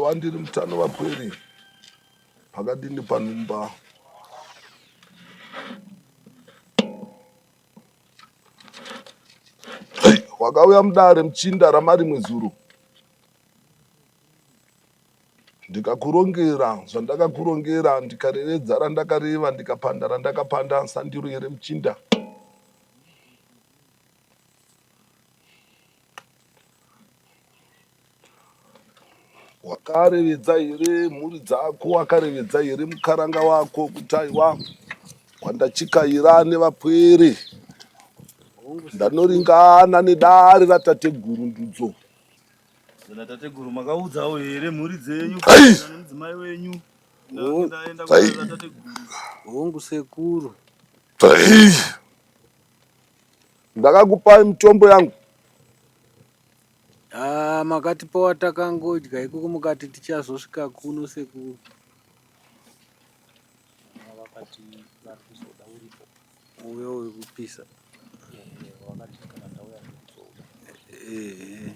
Aiwa ndiri mutano vapwere. Pakadini panhumba? Wakauya mudare muchinda ramarimwe zuro ndikakurongera zvandakakurongera ndikarevedza randakareva ndikapanda randakapanda sandiro here muchinda? Wakarevedza here mhuri dzako? Wakarevedza here mukaranga wako kuti aiwa kwandachikaira nevapwere ndanoringana nedare ratateguru Ndudzo? Tateguru makaudzawo here mhuri dzenyu nemudzimai wenyu? Ndaenda tateguru. Hongu sekuru. Ndakakupai mitombo yangu. Ah, makatipa watakangodya ikoko mukati tichazosvika kuno sekuru. Vakati vari kuzoda uripo. Uyo wekupisa. Vakati kana ndauya ndikuzouda. Ehe.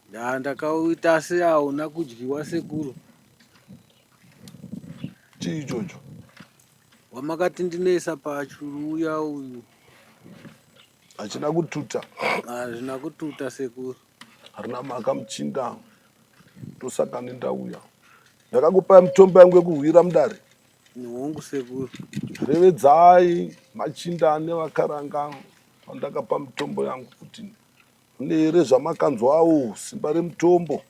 Nda ndakauita asi hauna kudyiwa sekuru. Chii ichocho? Wamakati ndinoisa pachuru uya uyu. Hachina kututa. Hazvina kututa sekuru. Harina mhaka muchinda. Ndosaka ndauya. Ndakakupai mitombo yangu yekuhwira mudare. Hongu sekuru. Revedzai machinda nevakaranga vandakapa mitombo yangu kuti mune here zvamakanzwawo simba remutombo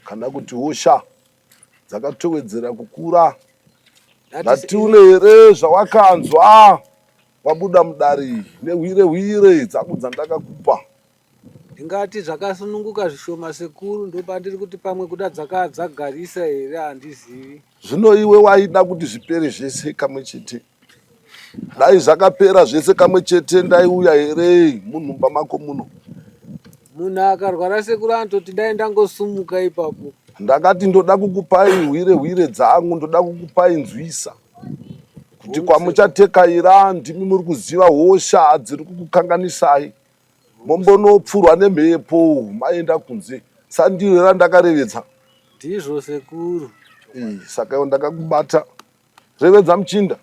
kana kuti hosha dzakatowedzera kukura. Ndati une here zvawakanzwa wabuda mudare nehwire hwire dzangu dzandakakupa. Ndingati zvakasununguka zvishoma sekuru, ndopandiri kuti pamwe kuda dzakaa dzagarisa here handizivi. Zvino iwe waida kuti zvipere zvese kamwe chete. Dai zvakapera zvese kamwe chete ndaiuya here munhumba mako muno? Munhu akarwara sekuru anototi dai ndangosumuka ipapo. Ndakati ndoda kukupai hwire hwire dzangu, ndoda kukupai nzwisa kuti kwamuchatekaira ndimi muri kuziva hosha dziri kukukanganisai, mombonopfurwa nemhepo maenda kunze. Sandiro randakarevedza. Ndizvo sekuru. Saka iwo ndakakubata. Revedza muchinda.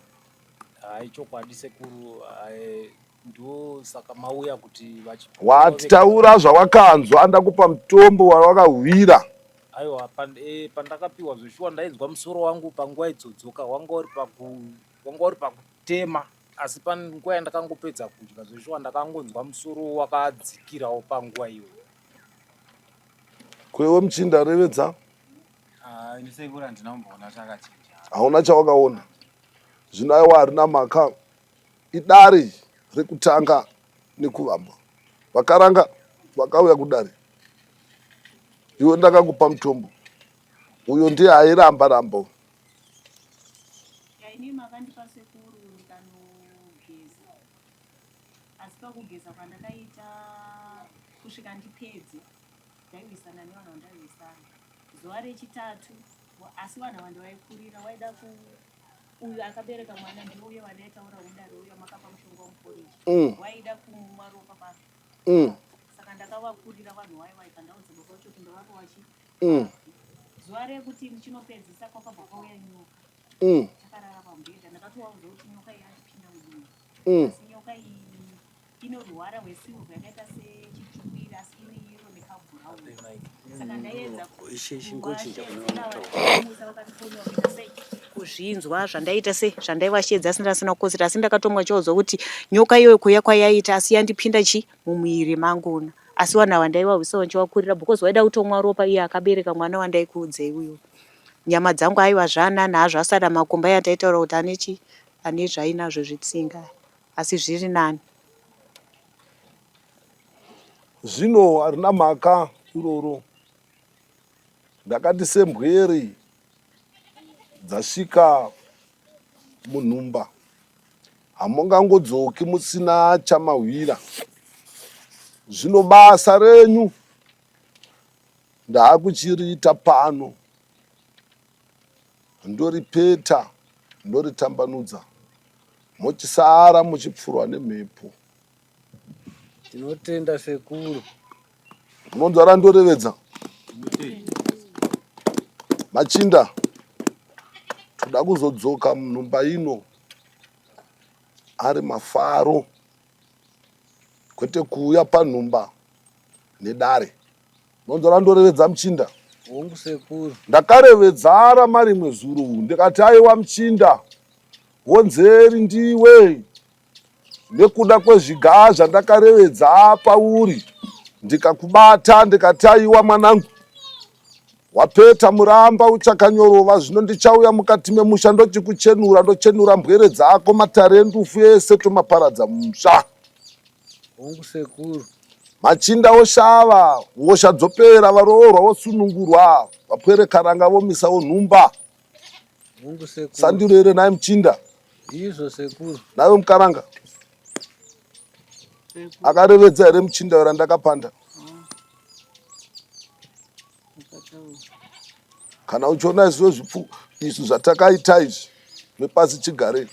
Hai chokwadi sekuru, ndo saka mauya kuti vachi Wataura zvawakanzwa, ndakupa mutombo wawakahwira. Aiwa, pandakapiwa zveshuwa ndainzwa musoro wangu panguva idzodzoka wanga uri paku wanga uri pakutema, asi panguva yandakangopedza kudya zveshuwa ndakangonzwa musoro wakadzikirawo panguva iyoyo. Kwewe muchinda revedza. Ah, ini sekuru handina kumboona chakachinja. Hauna chawakaona. Zvino aiwa harina mhaka. Idare rekutanga nekuvamba. Vakaranga vakauya kudare. Iwe ndakakupa mutombo. Uyo ndiye airamba ramba. Ini makandipa sekuru ndikanogeza. Asi pakugeza kwandakaita kusvika ndipedze ndairwisana nevanhu vandairwisana. Zuva rechitatu asi vanhu ava ndivaikurira waida ku uyu akabereka mwana ndiwo uye wandaitaura wedare uya makapa mushonga wemuporiji waida kumwa ropa pano saka ndakavakurira vanhu vaye vaibva ndaudza baba vacho kuti ndovapa wachi zuva rekuti ndichinopedzisa kwakabva kwauya nyoka takarara pamubhedha ndakatovaudza kuti nyoka iyi yandipinda mudumbu asi nyoka iyi inorwara hwesilver yakaita sechitsvuku iri asi ine yero nekabhurauni saka ndaiedza kuzvinzwa zvandaita se zvandaivashedza asi ndasina kukotsira asi ndakatomwa choudzwa kuti nyoka iyoyo kuuya kwayaita asi yandipinda chi mumuviri manguna asi vanhu ava ndaivahwisawo ndichivakurira because waida kutomwa ropa iye akabereka mwana wandaikuudzei uyo nyama dzangu aiwa zvaanani hazvo asada makumba aya taitaura kuti ane chi ane zvainazvo zvitsinga asi zviri nani. Zvino harina mhaka iroro. Ndakati sembwere dzasvika munhumba hamungangodzoki musina chamahwira. Zvino basa renyu ndaakuchiriita pano ndoripeta ndoritambanudza mochisara muchipfurwa nemhepo. Tinotenda sekuru. Munonzwa randorevedza? Machinda, toda kuzodzoka munhumba ino ari mafaro kwete kuuya panhumba nedare. Monzwa randorevedza muchinda? Hongu sekuru. Ndakarevedzara marimwe zuro ndikati aiwa muchinda, honzeri ndiwe nekuda kwezvigaa zvandakarevedza pauri ndikakubata ndikati aiwa mwanangu wapeta muramba uchakanyorova zvino ndichauya mukati memusha ndochikuchenura ndochenura mbwere dzako matare endufu ese tomaparadza musha. Hongu sekuru. Machinda oshava, hosha dzopera, varoorwa vosunungurwa, vapwere karanga vomisawo nhumba. Hongu sekuru. Sandiro here nhai muchinda? Ndizvo sekuru. Naiwe mukaranga? Akarevedza here muchinda uyo randakapanda? Kana uchiona isu zvipfu isu zvatakaita izvi nepasi chigare.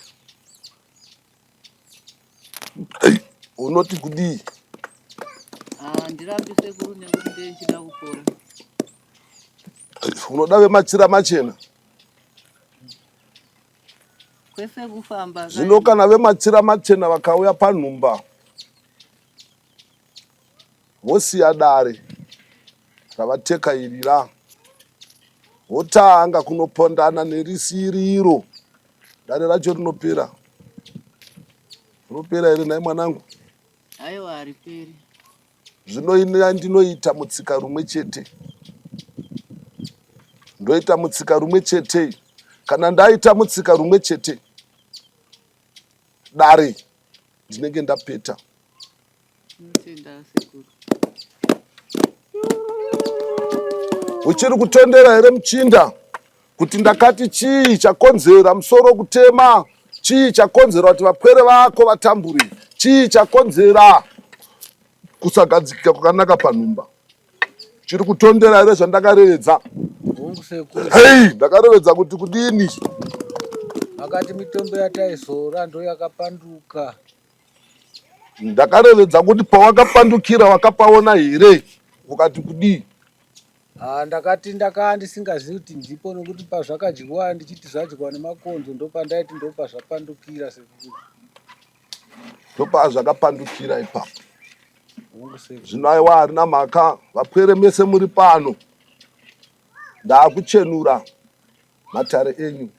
Unoti kudii? Handirambi sekuru nekuti ndee ndichida kupora. Unoda vemachira machena? Kwese kufamba. Zvino kana vemachira machena vakauya panhumba vosiya dare ravateka irira votanga kunopondana nerisiriro dare racho rinopera rinopera here nhai mwanangu? Aiwa hariperi. Zvino ini ndinoita mutsika rumwe chete, ndoita mutsika rumwe chete. Kana ndaita mutsika rumwe chete dare ndinenge ndapeta. Uchiri kutondera here muchinda kuti ndakati chii chakonzera musoro kutema? Chii chakonzera kuti vapwere vako vatambure? Chii chakonzera kusagadzikika kwakanaka panhumba? Chiri kutondera here zvandakarevedza? Hei, ndakarevedza kuti kudini? Makati mitombo yataizora ndoyakapanduka. Ndakarevedza kuti pawakapandukira wakapaona here? Ukati kudii? Ah, ndakati ndakaa ndisingazivi kuti ndipo nokuti pazvakadyiwa ndichiti zvadyiwa nemakonzo ndopandaiti ndopazvapandukira sekuru. Ndopazvakapandukira ipapo. Zvino aiwa harina mhaka vapwere mese muri pano ndakuchenura matare enyu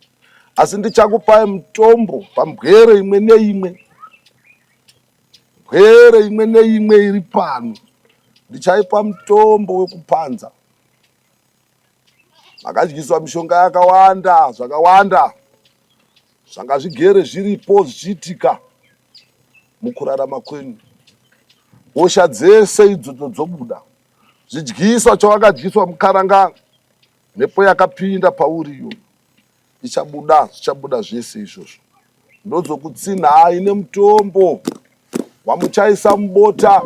asi ndichakupai mutombo pambwere imwe neimwe mbwere imwe neimwe iri pano ndichaipa mutombo wekupanza makadyiswa mishonga yakawanda zvakawanda zvanga zvigere zviripo zvichiitika mukurarama kwenyu hosha dzese idzodzo dzobuda zvidyiswa chawakadyiswa mukaranga Mhepo yakapinda pauri iyoyo ichabuda, zvichabuda zvese izvozvo. Ndozokutsinhai nemutombo wamuchaisa mubota.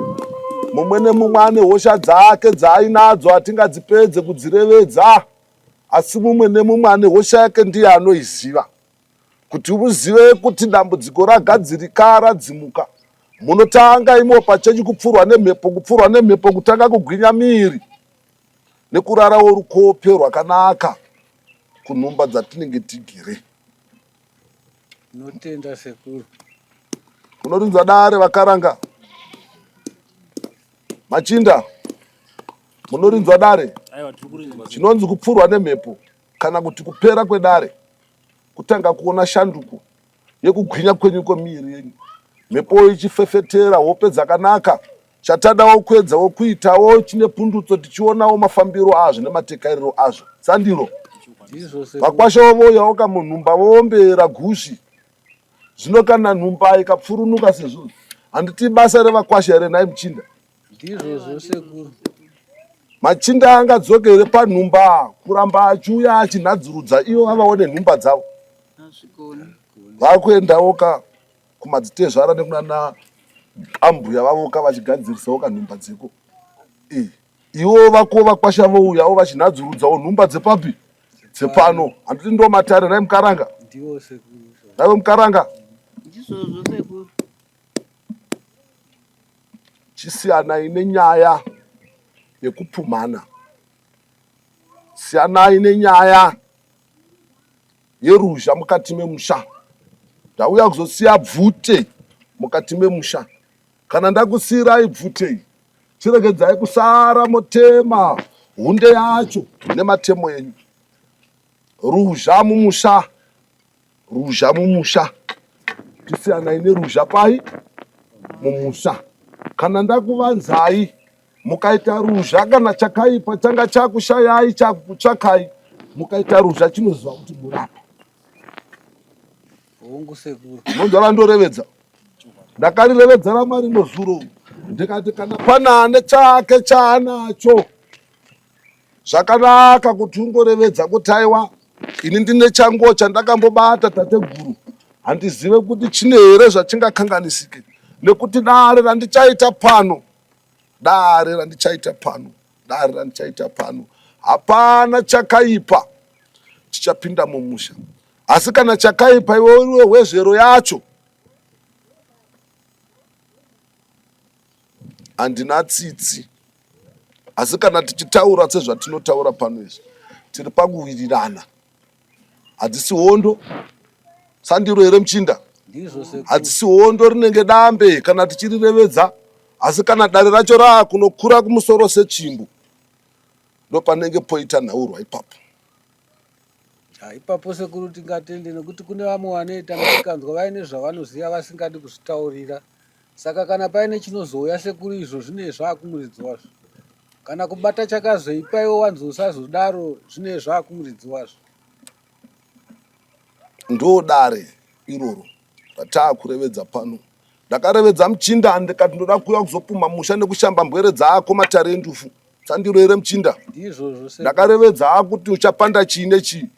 Mumwe nemumwe ane hosha dzake dzaainadzo hatingadzipedze kudzirevedza, asi mumwe nemumwe ane hosha yake ndiye anoiziva. Kuti uzive kuti dambudziko ragadzirika radzimuka, munotanga imo pachenyu kupfurwa nemhepo, kupfurwa nemhepo kutanga kugwinya miri. nekurarawo rukope rwakanaka kunhumba dzatinenge tigere. Tinotenda sekuru. Munorinzwa dare vakaranga machinda, munorinzwa dare chinonzi kupfurwa nemhepo kana kuti kupera kwedare kutanga kuona shanduko yekugwinya kwenyu kwemiviri yenyu mhepo ichifefetera hope dzakanaka Chatadawo kuedzawo kuitawo chine pundutso tichionawo mafambiro azvo nematekairiro azvo. Sandiro. Vakwasha vouyawo kamunhumba voombera gusvi. Zvino kana nhumba ikapfurunuka sezvo handiti basa revakwasha here nhai muchinda? Ndizvozvo sekuru. Machinda angadzoke here panhumba kuramba achiuya achinhadzurudza ivo vavawo nenhumba dzavo? Vakuendawo ka kumadzitezvara nekunana ambuya vavo ka vachigadzirisawo kanhumba dzeko e, ivo vako vakwasha vouyawo vachinhadzurudzawo nhumba dzepapi dzepano handiti ndo matare nai mukaranga naiwe mukaranga chisiyanai nenyaya yekupumhana. Siyanai nenyaya yeruzha mukati memusha. Ndauya kuzosiya bvute mukati memusha. Kana ndakusiirai bvute, chiregedzai kusara motema hunde yacho nematemo enyu. Ruzha mumusha, ruzha mumusha. Tisiyanai neruzha pai mumusha. Kana ndakuvanzai mukaita ruzha kana chakaipa changa chakushayai chakutsvakai mukaita ruzha chinoziva kuti murapa. Hongu sekuru. Munonzwa randorevedza? Ndakarirevedza ramarino zuro ndikati kana pane ane chake chaanacho zvakanaka kuti ungorevedza kuti aiwa ini ndine changuo chandakambobata tateguru handizive kuti chine here zvachingakanganisike nekuti dare randichaita pano dare randichaita pano dare randichaita pano hapana chakaipa chichapinda mumusha asi kana chakaipa iwe uriwe hwezvero yacho handina tsitsi asi kana tichitaura sezvatinotaura pano izvi tiri pakuwirirana hadzisi hondo sandiro here muchinda hadzisi hondo rinenge dambe kana tichirirevedza asi kana dare racho raakunokura kumusoro setsvimbo ndopanenge poita nhaurwa ipapo Ha, ipapo sekuru tingatende nekuti kune vamwe vanoita misikanzwa vaine zvavanoziva vasingadi kuzvitaurira saka kana paine chinozouya sekuru izvo zvinee zvakumuridzi wazvo kana kubata chakazoipa iwe wanzi usazodaro zvinee zvakumuridzi wazvo Ndo dare iroro rataakurevedza pano. Ndakarevedza muchinda ndikati ndoda kuuya kuzopumha musha nekushamba mbwere dzako matare endufu. Sandiro here muchinda? Ndizvozvo sekuru. Ndakarevedza akuti uchapanda chii nechii.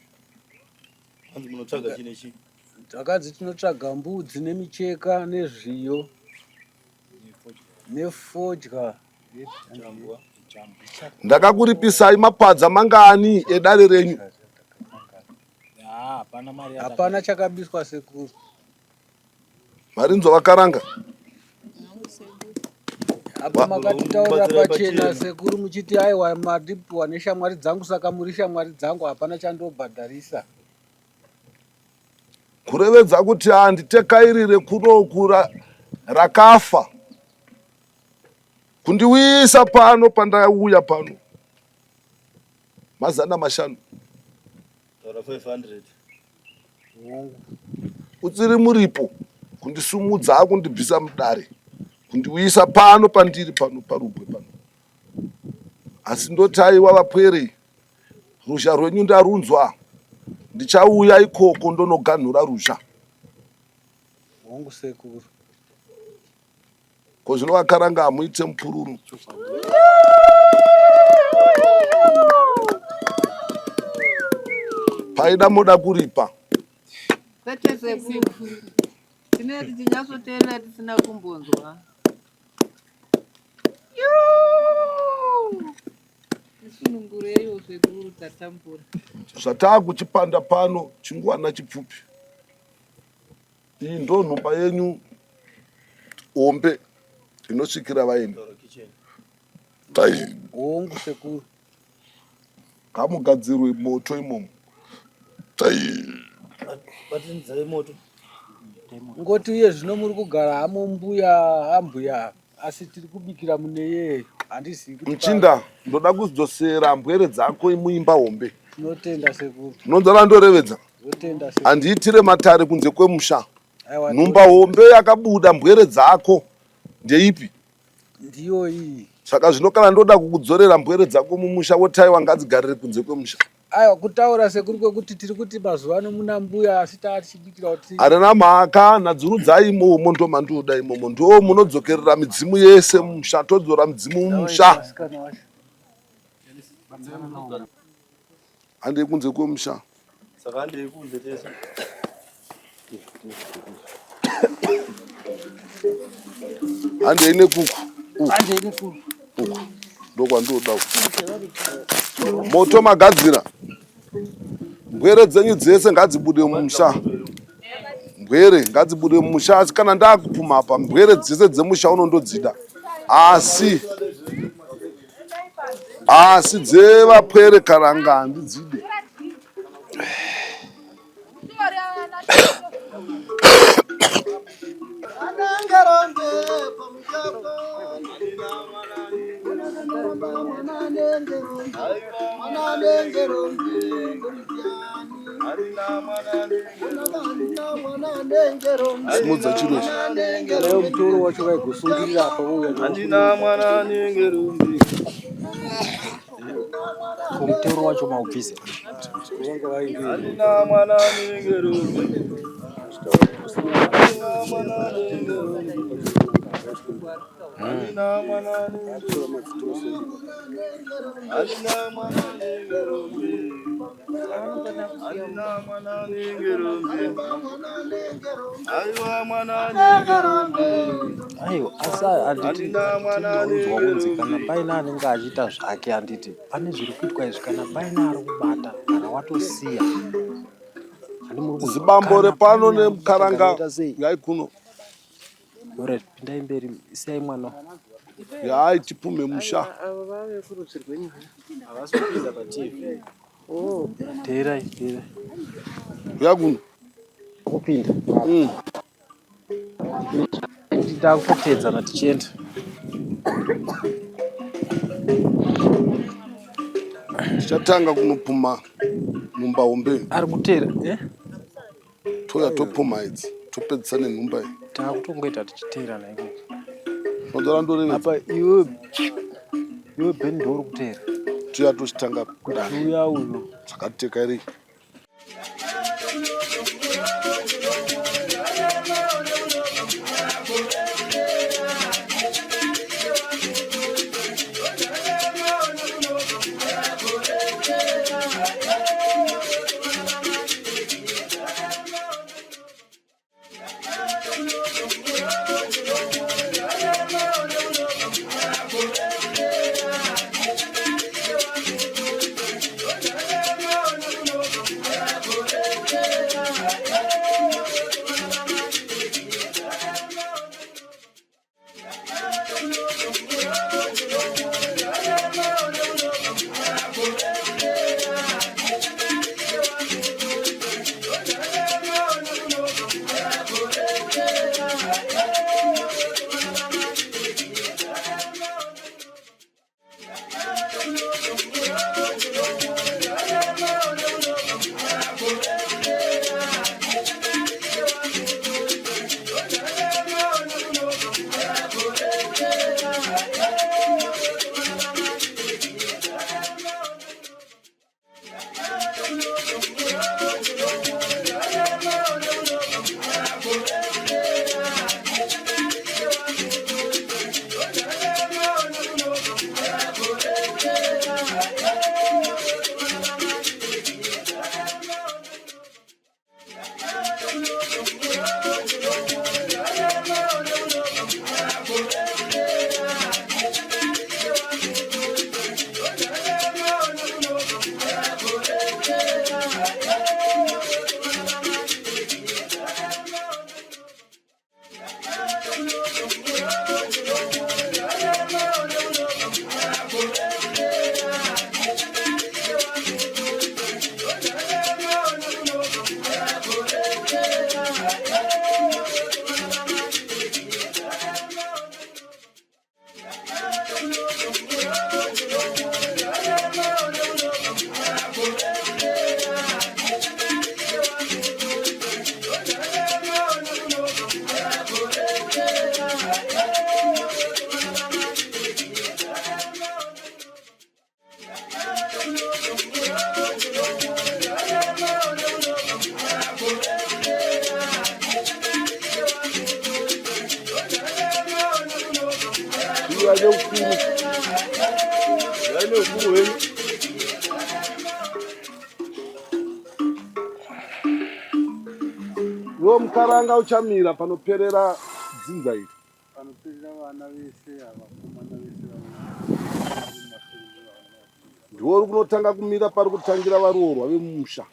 Hanzi munotsvaga chii nechii? Takanzi tinotsvaga mbudzi nemicheka nezviyo nefodya. Ndakakuripisai mapadza mangani edare renyu? Hapana chakabiswa sekuru. Marinzwa vakaranga. Apa makatitaurira pachena sekuru muchiti aiwa madipiwa neshamwari dzangu saka muri shamwari dzangu hapana chandobhadharisa. Kurevedza kuti handitekairire kunoku rakafa kundiuyisa pano pandauya pano mazana mashanu. Taura 500. Utsiri muripo kundisumudza kundibvisa mudare kundiuyisa pano pandiri pano parugwe pano asi ndoti aiwa vapwere ruzha rwenyu ndarunzwa ndichauya ikoko ndonoganhura ruzha. Hongu sekuru. Ko zvino vakaranga hamuite mupururu. Paida moda kuripa. Kwete sekuru. Tine tichinyatsoteerera tisina kumbonzwa. Tisunungureiwo sekuru tatambura. Zvataakuchipanda pano chinguvana chipfupi. Iyi ndo nhumba yenyu hombe inosvikira vaeni. Tai. Hongu sekuru. Ngamugadzirwe moto imomo. Tai. Batanidzai moto. Ngoti uye zvino muri kugara hamo mbuya ambuya asi tiri kubikira mune yeye handizivi kuti Mchinda ndoda kudzosera mbwere dzako muimba hombe. Tinotenda sekuru. Unonzwa randorevedza? Tinotenda sekuru. Handiitire matare kunze kwemusha. Aiwa Nhumba hombe yakabuda mbwere dzako ndeipi? Ndiyo iyi. Saka zvino kana ndoda kukudzorera mbwere dzako mumusha wotaiwa ngadzigarire kunze kwemusha. Aiwa kutaura sekuru kwekuti tiri kuti mazuva ano muna mbuya asi taa tichibikira kuti Harina mhaka nadzurudzai imomo ndomandoda imomo ndo munodzokerera midzimu yese mumusha todzora midzimu mumusha. Vasikana vacho. Handei kunze kwemusha. Saka handei kunze tese. Handei nekuku. Handei nekuku. Uku. Ndokwandinoda uku. Moto magadzira. Mbwere dzenyu dzese ngadzibude mumusha. Mbwere ngadzibude mumusha asi kana ndakupuma apa mbwere dzese dzemusha uno ndodzida. Asi. Asi dzevapwere karanga handidzide. Simudza chiro ichi. Nayo mutoro wacho vaigosungirira apa vouya Handina mwana anenge rumbi. Ko mutoro wacho maubvisa. vanga vainge Handina mwana anenge rumbi. Handina mwana anenge rumbi. Handina mwana anenge rumbi. Handina mwana anenge rumbi. Handina mwana anenge rumbi. Aiwa mwana anenge rumbi. Aiwa asi handiti Handina mwana tinoudzwa anenge kunzi kana rumbi. paine anenge achiita zvake handiti pane zviri kuitwa izvi kana paine ari kubata kana watosiya handi muri kunzwa Zibambo kana repano paine ari kubata kana nemukaranga waita sei yai kuno. Alright, pindai mberi siyai mwana. Yai tipumhe musha. Aiwa, avo vave kurudzi rwenyu. Havasi kupinda paTV. Oh. Teerai, teerai. Uya kuno. Kupinda. Takutoteedzana tichienda. Tichatanga kunopumha nhumba hombe. Ari kuteera, eh? Touya topumha idzi topedzisa nenhumba iyi. Takutongoita tichiteerana ikoko. Ndotora ndorevedza. Apa iwe iwe Ben ndouri kuteera. Tuya tochitanga kudai. Uya uyu. Zvakateka iri. Uya neukuru. Uya neukuru hwenyu. Iwe mukaranga uchamira panoperera dzinza iri. Panoperera vana vese ava, vakomana vese Ndiwe uri kunotanga kumira pari kutangira varoorwa vemumusha.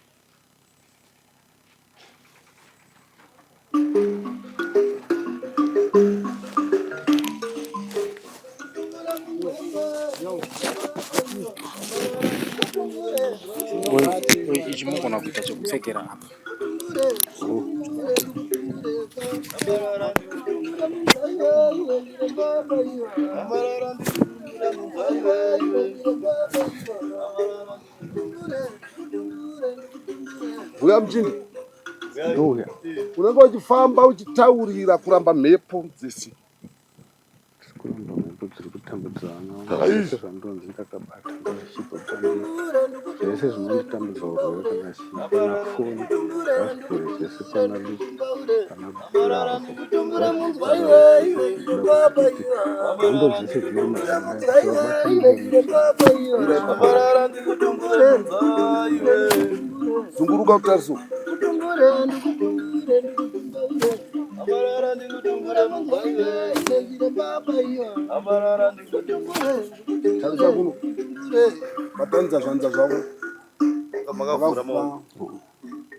Kuita chekupfekera apa. Uya muchinda. Ndouya. Unenge uchifamba uchitaurira kuramba mhepo dzese. Kuramba mhepo dziri kutambudza vana vangu zvese zvandonzi ndakabata ndozvichibva pandiri zvese zvinonditambudza urwere kana chii kana foni ngazvipere zvese pana Luke pana Bravo ngazvipere hondo dzese dziri Zunguruka kutariso. Tarisa kuno. Batanidza zvanza zvako. Makavhura maoko.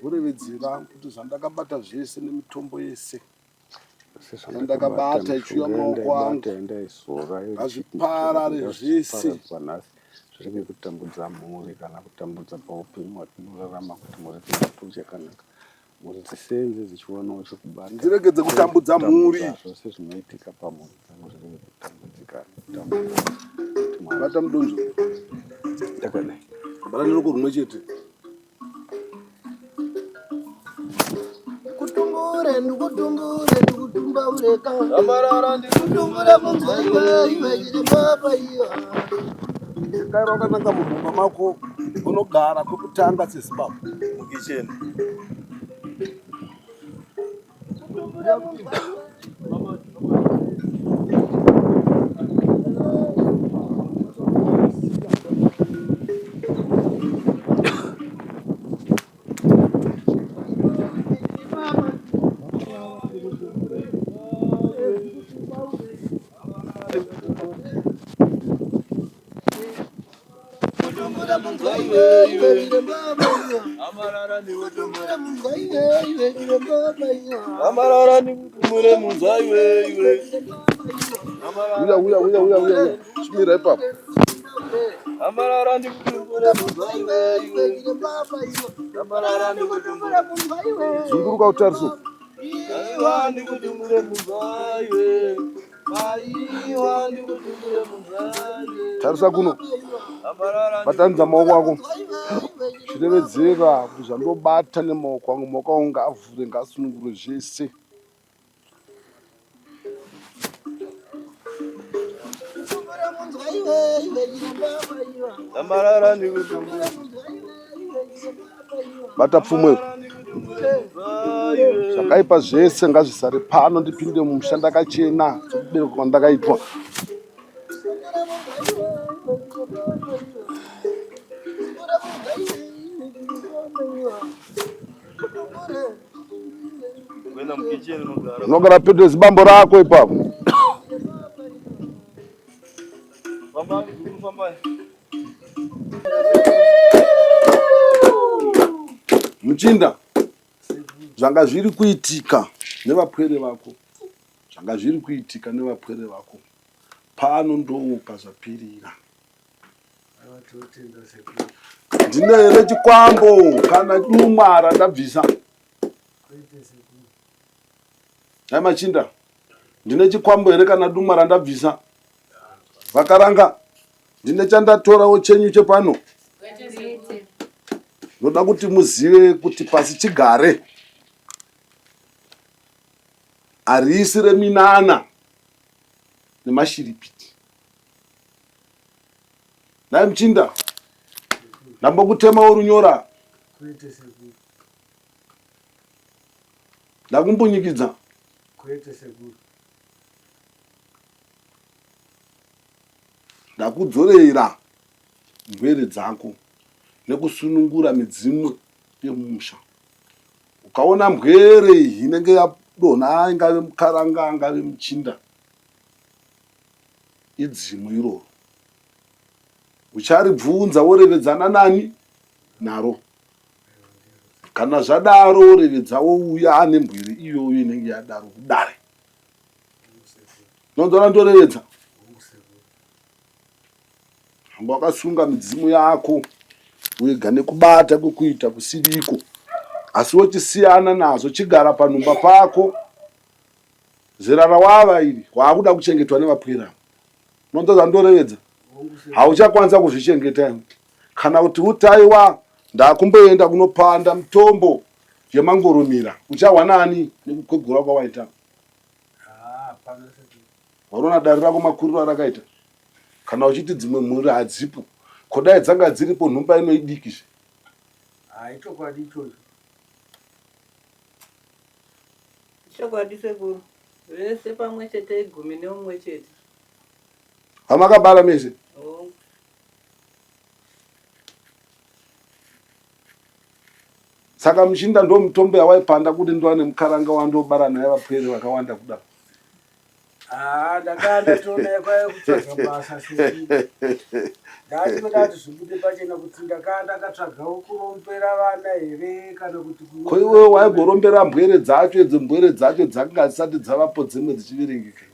Vorevedzera kuti zvandakabata zvese nemitombo yese Ndakabata ichiuya mumaoko angu. Ngazviparare zvese. Nhasi zvirege kutambudza mhuri kana kutambudza paupenyu hwatinorarama kuti mhuri dzibatwe chakanaka mhuri dzisenze dzichiwanawo chekubata Dziregedze kutambudza mhuri. Zvose zvinoitika pamhuri dzangu zvirege kutambudzika nekutambudza kuti Mwari Bata mudonzvo. Ndakadai. Bata neruoko rumwe chete. Kutumbure ndikutumbure ndikutumbaureka ndikutumbura munzwa iwe iwe iri baba iyo. Kaira wakananga mumba mako unogara kwekutanga seZimbabwe. Mukicheni. Kutumbura munzwa iwe. Uya, uya, uya, uya, uya, uya. Chimira ipapo. Zunguruka utariso. Tarisa kuno. Batanidza maoko ako. Chirevedzera kuti zvandobata nemaoko angu, maoko angu ngaavhure, ngaasunungurwe zvese. Bata pfumo iro. Zvakaipa zvese ngazvisare pano ndipinde mumusha ndakachena sekuberekwa kwandakaitwa. Unogara pedo zibambo rako ipapo. Muchinda, zvanga zviri kuitika nevapwere vako, zvanga zviri kuitika nevapwere vako pano ndopazvapirira. Ndine here chikwambo kana dumwa randabvisa? Nhai machinda, ndine chikwambo here kana dumwa randabvisa? Vakaranga, ndine chandatorawo chenyu chepano? Ndoda kuti muzive kuti pasi chigare harisi reminana nemashiripiti. Nhai muchinda, ndambokutemawo runyora. Kwete sekuru. Ndakumbunyikidza. Kwete sekuru. Ndakudzorera mhwere dzako nekusunungura midzimu yemumusha. Ukaona mhwere inenge yadonha ingave mukaranga angave muchinda idzimu iroro. Ucharibvunza worevedzana nani naro. Kana zvadaro worevedza wouya ane mbwiri iyoyo inenge yadaro kudare. Nonzora ndorevedza. Hamba wakasunga midzimu yako. wega nekubata kwekuita kusiriko asi wochisiyana nazvo chigara panhumba pako zera rawava iri waakuda kuchengetwa nevapwera unonzwa zvandorevedza hauchakwanisa kuzvichengeta kana kuti utaiwa ndakumboenda kunopanda mitombo yemangoromera uchawanani nekukwegura kwawaita Waona dare rako makuriro arakaita kana uchiti dzimwe mhuri hadzipo ko dai dzanga dziripo nhumba ino idiki zve. Haa ichokwadi ichocho. Ichokwadi sekuru. Vese pamwe chete igumi neumwe chete. Vamakabara mese? Hongu. Saka muchinda ndomutombo yawaipanda kuti ndiwane mukaranga wandobara naye vapwere vakawanda kudaro. Ah, ndanga ndatoona kwaive kutsvaga basa sekuru. Ndatoda kuti zvibude pachena kuti ndanga ndakatsvagawo kurombera vana here kana kuti Ko iwe waigorombera mbwere dzacho idzo mbwere dzacho dzakanga dzisati dzavapo dzimwe dzichiverengeka.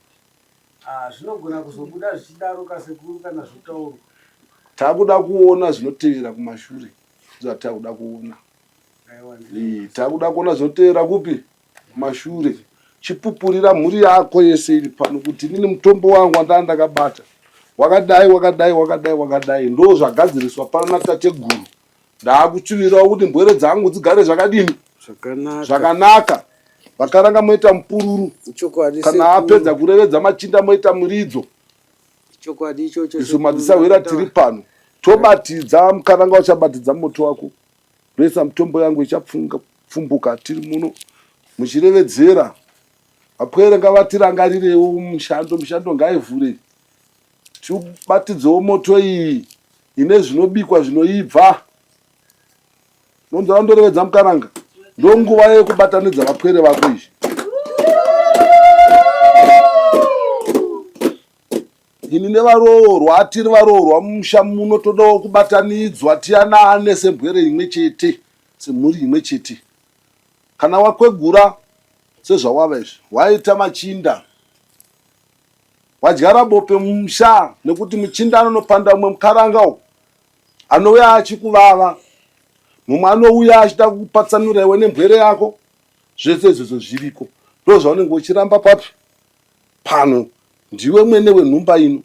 Ah, zvinogona kuzobuda zvichidaro kasekuru kana zvotaurwa. Takuda kuona zvinotevera kumashure. Zvatakuda kuona. Takuda kuona zvinotevera kupi? Kumashure. Chipupurira mhuri yako yese iri pano kuti inini mutombo wangu wandanga ndakabata wakadai wakadai wakadai wakadai ndo zvagadziriswa pano natateguru ndakuchuvirawo kuti mbwere dzangu dzigare zvakadini Zvakanaka. zvakanaka vakaranga moita mupururu Chokwadi kana sekuru. apedza kurevedza machinda moita muridzo Chokwadi ichocho isu madzisahwira tiri pano tobatidza mukaranga uchabatidza moto wako ndoisa mitombo yangu ichapfumbuka tiri muno muchirevedzera vapwere ngavatirangarirewo mushando mishando ngaivhure tibatidzewo moto iyi ine zvinobikwa zvinoibva Nonzwa vandorevedza mukaranga. Ndonguva yekubatanidza vapwere vako izvi. Ini nevaroorwa tiri varoorwa mumusha muno todawo kubatanidzwa tiyanane sembwere imwe chete semhuri imwe chete. Kana wakwegura sezvawava izvi waita machinda wadyara bope mumusha nekuti muchinda anonopanda umwe mukaranga uku anouya achikuvava mumwe anouya achida kukupatsanura iwe nembwere yako zvese izvozvo zviriko ndo zvaunenge uchiramba papi pano ndiwe mwene wenhumba ino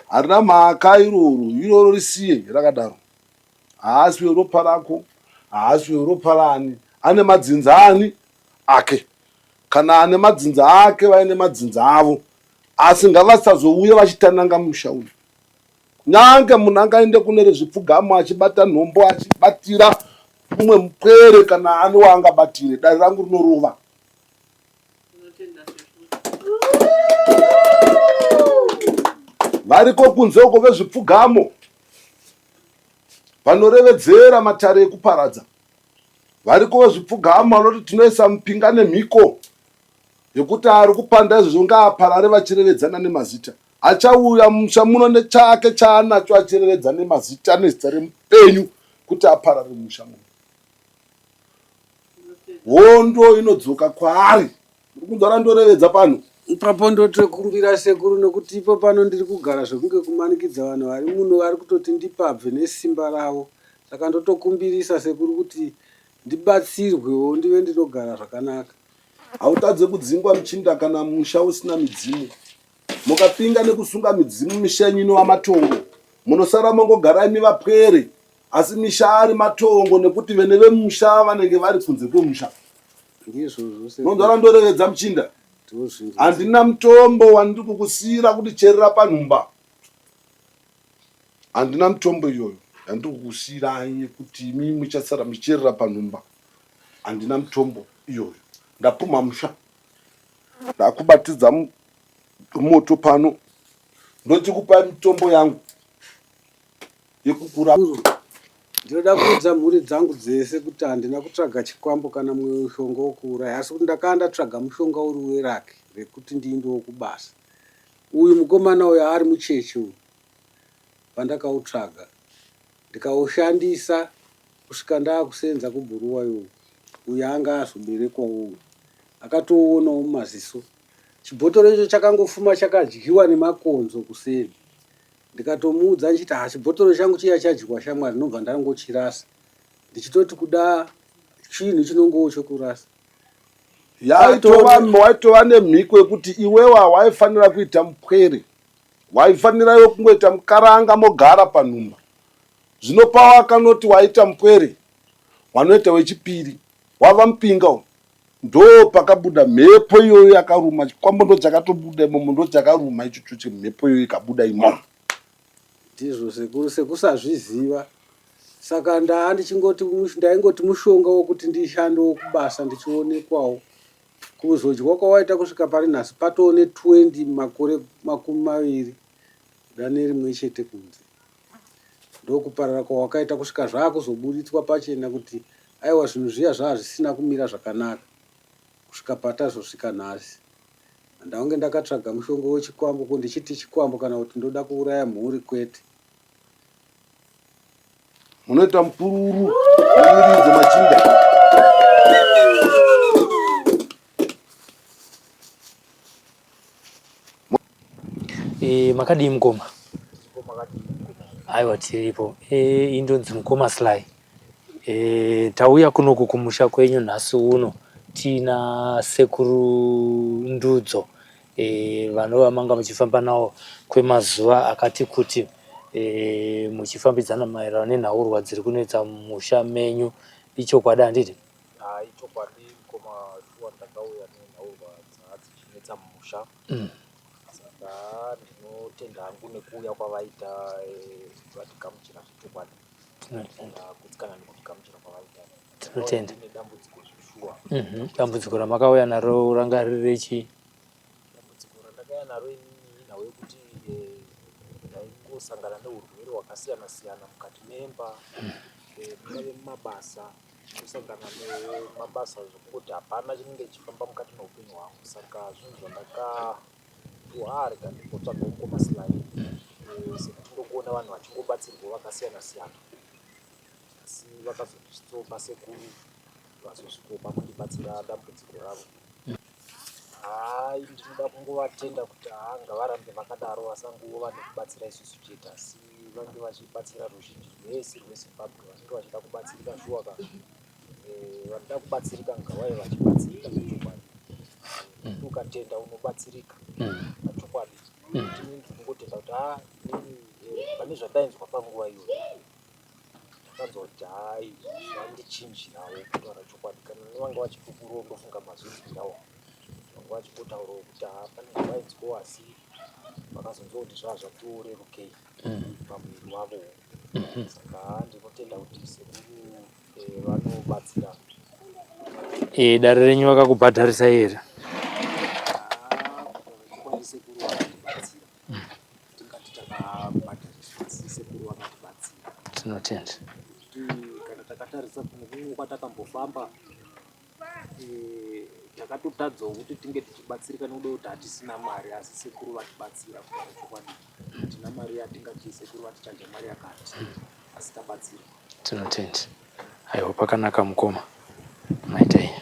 harina mhaka iroro iroro risiye rakadaro haasi weropa rako haasi weropa rani ane madzinza ani ake kana ane madzinza ake vaine madzinza avo asi ngavasazouya vachitananga musha uyu kunyange munhu angaende kune rezvipfugamo achibata nhombo achibatira mumwe mupwere kana ane waangabatire dare rangu rinorova variko kunze uko vezvipfugamo vanorevedzera matare ekuparadza variko vezvipfugamo vanoti tinoisa mupinga nemhiko yekuti ari kupanda izvozvo ngaaparare vachirevedzana nemazita achauya musha muno nechake chaanacho achirevedza nemazita nezita remupenyu kuti aparare musha muno hondo inodzoka kwaari muri kunzwa randorevedza pano Ipapo ndotokumbira sekuru nekuti ipo pano ndiri kugara zvekunge kumanikidza vanhu vari muno vari kutoti ndipabve nesimba ravo saka ndotokumbirisa sekuru kuti ndibatsirwewo ndive ndinogara zvakanaka. Hautadze kudzingwa muchinda kana musha usina midzimu. Mukapinga nekusunga midzimu misha yenyu inova matongo. Munosara mongogara imi vapwere asi misha ari matongo nekuti vene vemusha vanenge vari kunze kwemusha. Ndizvozvo sekuru. Nonzwa randorevedza muchinda. Ndozvinzwa. Handina mutombo wandiri kukusiira kuti cherera panhumba. Handina mitombo iyoyo yandiri kukusiirai yekuti imi muchasara muchicherera panhumba. Handina mitombo iyoyo. Ndapumha musha. Ndakubatidza moto pano. Ndochikupai mitombo yangu yekukura. Ndinoda kuudza mhuri dzangu dzese kuti handina kutsvaga chikwambo kana mumwe mushonga wokuuraya asi kuti ndakanga ndatsvaga mushonga uri weraki rekuti ndiindewo kubasa. Uyu mukomana uyu ari mucheche uyu pandakautsvaga ndikaushandisa kusvika ndaakusenza kuBhuruwayo uku. Uyu anga azoberekwawo uyu akatouonawo mumaziso. Chibhotoro icho chakangofuma chakadyiwa nemakonzo kuseni. Ndikatomuudza ndichiti ha chibhotoro changu chiya chadyiwa shamwari ndinobva ndangochirasa ndichitoti kuda chinhu chinongowo chokurasa. Yaitova waitova nemhiko yekuti iwewe hawaifanira kuita mupwere waifanira iwe kungoita mukaranga mogara panhumba zvino pawakanoti waita mupwere wanoita wechipiri wava mupinga uyu ndo pakabuda mhepo iyoyo yakaruma chikwambo ndo chakatobuda imomo ndo chakaruma ichocho chemhepo iyoyo ikabuda imomo Ndizvo sekuru sekusazviziva saka ndaa ndichingoti ndaingoti mushonga wokuti ndishandewo kubasa ndichionekwawo kuzodya kwawaita kusvika pari nhasi patoo ne 20 makore 20 kuda nerimwe chete kunze ndokuparara kwawakaita kusvika zvaakuzoburitswa pachena kuti aiwa zvinhu zviya zvaa zvisina kumira zvakanaka kusvika patazosvika nhasi Handaunge ndakatsvaga mushonga wechikwambo ko ndichiti chikwambo kana kuti ndoda kuuraya mhuri kwete. Munoita mupururu nemiridzo machinda. E, makadii mukoma? Aiwa tiripo. E, indonzi mukoma Sly. E, tauya kunoku kumusha kwenyu nhasi uno tiina sekuru Ndudzo e, vanova manga muchifamba nawo kwemazuva akati kuti e, muchifambidzana maererano nenhaurwa dziri kunetsa mumusha menyu. Ichokwadi handiti? Haa ichokwadi mukoma shuwa ndakauya nenhaurwa dzaa dzichinetsa mumusha. Saka ndinotenda hangu nekuuya kwavaita eh, vatigamuchira zvechokwadi. Tinotenda. Ndagutsikana nekutigamuchira kwavaita. Tinotenda. Ndine dambudziko zveshuwa. Dambudziko ramakauya naro ranga riri rechii? Dambudziko randakauya naro inini inhau yekuti eh, ndaingosangana neurwere hwakasiyana siyana mukati memba, eh, mungave mumabasa kusangana nemabasa zvekungoti hapana chinenge chichifamba mukati meupenyu hwangu saka zvinhu zvandakapiwa ah rega ndimbotsvagawo mukoma Sly eh, sekuti ndokuona vanhu vachingobatsirwa vakasiyana siyana asi vakazonditsopa sekuru vazosvikopa kundibatsira dambudziko ravo Haa ndinoda kungovatenda kuti haa ngavarambe vakadaro vasangova nekubatsira isusu chete asi vange vachibatsira ruzhinji rwese rweZimbabwe vanenge vachida kubatsirika shuwa ka eh, vanoda kubatsirika ngavave vachibatsirika zvechokwadi mm. ukatenda unobatsirika mm. pachokwadi mm. ini ndikungotenda kuti haa inini eh, pane zvandainzwa panguva iyoyo Ndakanzwa kuti haa izvi zvandichinjirawo kutaura chokwadi kana nevanga vachipupurawo ndofunga mazvinzwirawo vanga vachingotaurawo kuti haa pane zvavainzwawo asi vakazonzwa kuti zvaa zvatiworerukei pamuviri wavowo saka haa ndinotenda kuti sekuru eh, vanobatsira E, dare renyu vakakubhadharisai here? Haa kutaura chokwadi sekuru vakatibatsira tingati takabhadhariswa asi sekuru vakatibatsira. Tinotenda. Kuti kana takatarisa kumwe kumwe kwatakambofamba eh, takatotadzawo kuti tinge tichibatsirika nekuda kuti hatisina mari asi sekuru vatibatsira kutaura chokwadi hatina mari yatingati sekuru vatichaja mari yakati asi tabatsirwa. Tinotenda. Aiwa pakanaka mukoma. Maita henyu.